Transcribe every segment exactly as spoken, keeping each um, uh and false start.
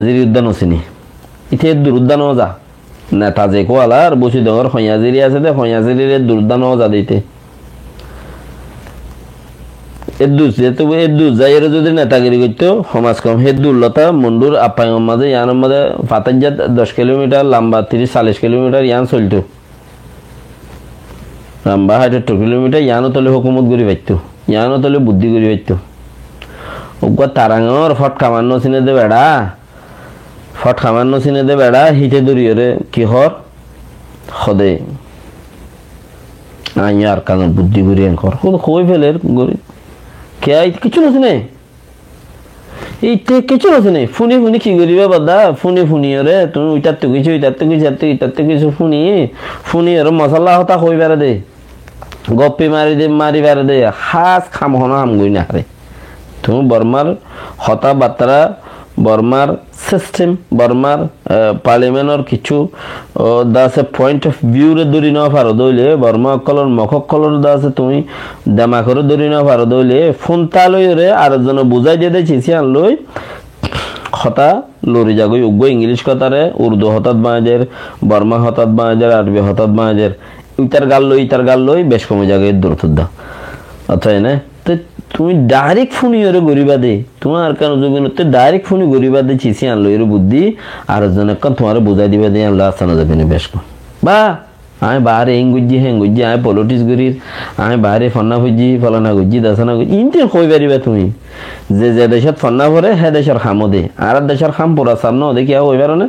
Ziri uddá no sine. Íte eddur uddá no za. Neta ze kualar, Busidongor Hoñaziri asé de, Hoñazirir eddur uddá no za de íte. Eddur, zehetu eddur zaiyóre zodi netagiri goitto, hom az hom heddur lota Mundur Appaingor mazé, iyanor mazé Fatejjat doc kilomitar lamba, tiríc callic kilomitar iyan solto. Lamba háit sottor kilomitar, iyanot óile hókumot gori faitto, iyanot óile buddí gori faitto. Uggwá Tarangor fot kamar no sine de beça, fot kamar no sine de beça, híte dóriyóre ki hór? Hóde, aññí Arkanor buddí gori en hór. Hó-, hoi feler gori. Kiyá, íte kessú no sine. Íte kessú no sine. Fúni fúni ki goriba bada? Fúni fúniyóre, tuñí ítattú kessú, ítattú kessú, ítattú, ítattú kessú fúni, fúniyóre mosalla hotá hoi fare de. Goppi mari de, mari fare de, hás ham hono ham goi no fare. Tuñí Bormar hotábattara, Bormar sistem, Bormar, eh, parliamentor kessú, o, de asé point of view re dóri no faro de óile, Borma ókkolor, Mog ókkolor de asé tuñí demakore dóri no faro de óile, fúnta loiyóre ar ekzone buzái diye de cis iyan loi, hotá lori zagói, uggwá Ingilic hotare Urdu hotát bañdér, Borma hotát bañdér, Arbi hotát bañdér. Ítar gal loi, ítar gal loi, bec kom ói zagói eddur uddá. Ótoba ene, te tuñí dairek fúniyóre goriba de, tuñí Arkanor zobinotte dairek fúni goriba de, cis iyan loiyóre buddí, ar ekzone ekkán tuáñre buzái diba de, iyan loi Arkanor zobine bec kom. Ba, aññí baáre en goijjí, hen goijjí, aññí politics gorir, aññí baáre fonná foijjí, folana goijjí, dasana goijjí, ín tin hoi fariba tuñí. Ze ze decót fonná fore, hé decór ham óde. Añárar decór ham fura saf no óde, kiyá hoi faro né?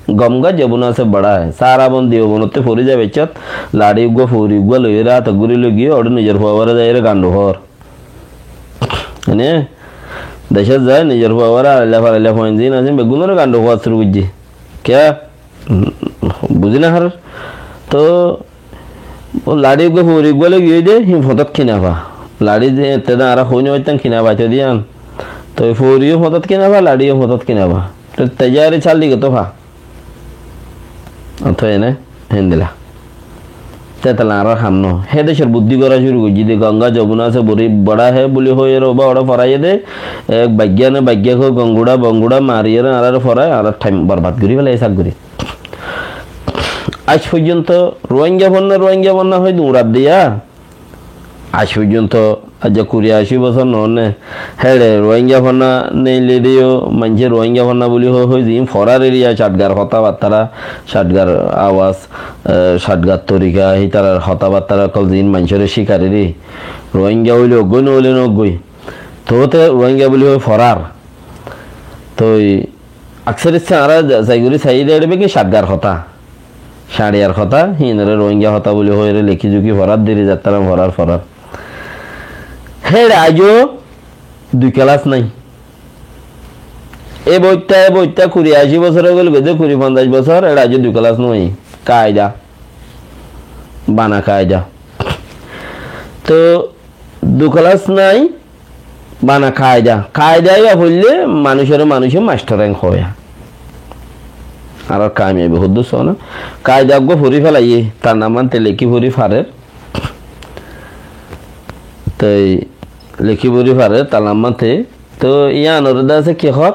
گنگا جمنا سے بڑا ہے. Sarabondi obonotte fori zai beccót, lari uggwá, fori uggwá loiyóre, átot gori loi giyé, óre nizor fuaware zaiyóre gandu hór. Ene, decót zai nizor fuaware arailla farailla fuain zin asé, beggúnore gandu hówa cúru goijjé. Kiyá? Buzí no farer. Toh, ó lari uggwá fori uggwá loi giyé de, hín fotót ki no fa. Lari de, ette de añára hoi no faittam ki no fa, ette de iyan. Toh, fori yó fotót ki no fa, lari yó fotót ki no fa. Toh, tejari sal di gottó fa. Ótoba ene, héndilla. Te tala añárar ham no. Hé decór buddí gora cúru goijjé de, گنگا جمنا سے بڑی، بڑا ہے buli hoiyóre, uba ore foraiyé de, ek baigga ne baigga hoi, gongura, bongura mariyóre añárare forai, añárar time borbad gori félaiye saf gori. Aij foijjonto Ruáingga fonná, Ruáingga fonná hoi duñrat diya. Aij foijjonto, aijja kuri aci bosór no ónne, héçe Ruáingga fonná neile de yó, maincé Ruáingga fonná buli hoi hoi ziín forar eriya, Catgar hotábattara, Catgar awaz, eh, Catgar torika, hítarar hotábattara ókkol ziín maincóre cíkar eri, Ruáingga óile uggwá, no óile no uggwá. Toóte Ruáingga buli hoi forar. Toi aksar issá añára za-, zai gori saiyé de, eçe beki Catgar hotá, Cañçiyar hotá, híinore Ruáingga hotá buli hoiyóre lekí zukí forar, deri zattara forar, forar. Héçe aijjó dui kelas nái. E boitta, e boitta kuri aci bosór ói gel goi de, kuri fonzaic bosór, héçe aijjó dui kelas nái. Kaida. Bana kaida. Toh, dui kelas nái, bana kaida. Kaida iba foille manúicore manúice mastor en hoó. Ar kamiyabi hoddúr sóna. Kaida uggwá fori félaiye, tar namante lekí fori farer. Toi lekí fori farer, tar namante. Toi iyanore de asé ki hoó?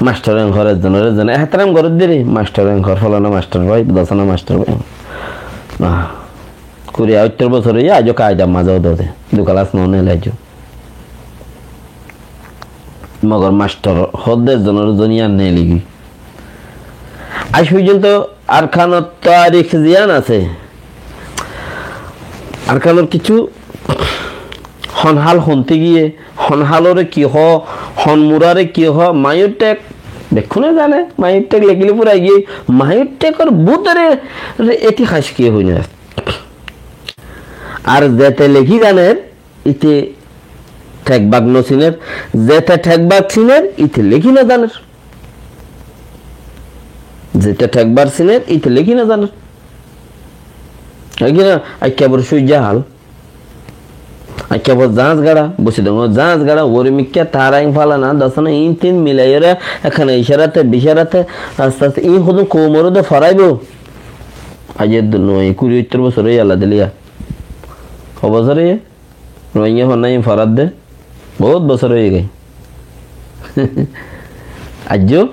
Mastor en hoó, ekzonore ekzone ehteram gorer de re, mastor en hoó, folana mastor bái, dasana mastor bái. Ah. Kuri óttor bosór óiye, aijjó kaidar mazé ódde, dui kelas no neile aijjó. Mogor mastor hoódde ekzonor ekzon iyan neilegi. Aij foijjonto Arkanor tarik ziyán asé, Arkanor kissú hon hal honte giyé, hon halore ki hoó, hon murare ki hoó, Maiyottek bekkúne zane, Maiyottek lekíle furai giyé, Maiyottekor bútore re itihas ki hoó no. Ar zete lekí zaner, íte thekbak no siner, zete thekbak siner, íte lekí no zaner. Zete thekbak siner, íte lekí no zaner. Egi na, Aikkabor Cúijja hal. Aikkabor Zañs Gaça, Busidongor Zañs Gaça, Uore Mikká, Taraing, falana, dasana, iín tin milaiyóre, ekkán icárate, bicárate, aste aste iín hodún koumoré de foraibó. Aijja dun no, kuri óttor bosór óiye Allah diliya. Ho bosór óiye? Rohingya fonná iín foradde bout bosór óiye goi. Aijjó